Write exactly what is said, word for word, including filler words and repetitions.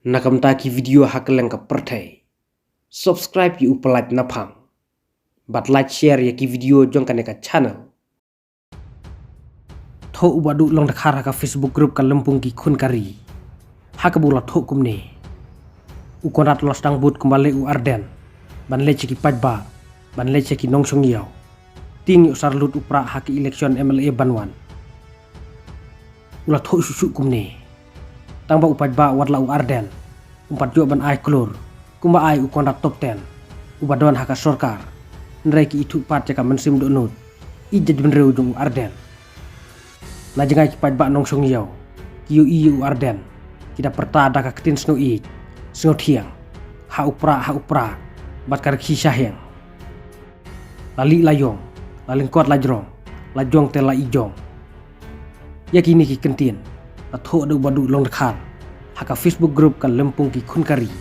Na ka bynta ki video ha kylleng ka pyrthei, subscribe ïa u Pyllait Naphang bad like share ïa ki video jong kane ka channel. Thoh u Bah Duh Longdkhar ha ka Facebook group ka Lympung ki Khun ka Ri. Ha kaba u la thoh kumne: U Conrad u la sdang bud kumba leh u Ardent ban leit sha ki paidbah, ban leit sha ki nongshong ïaw. Tieng ïa u sar lut u Prah ha ka election M L A ban wan. U la thoh shuh shuh kumne: Tang ba u paidbah wat la u Ardent, um pat ïoh ban ai klur kumba ai u Conrad Topten uba don ha ka sorkar. Hynrei ki ithuh pat ïa ka mynsiem dohnud, ïeit jaitbynriew jong u Ardent. Na jngai ki paidbah nongshong ïaw ki ïohi ïa u Ardent, ki da pyrta da ka ktien sngewïeit sngewthiang: Ha u Prah, ha u Prah, bad ka rkhie shaheng. La lieh la ïong, la lyngkot la jrong, la jong te la ijong. Ïa kine ki kyntien la thoh da u Bah Duh Longdkhar ha ka Facebook group ka Lympung ki Khun ka Ri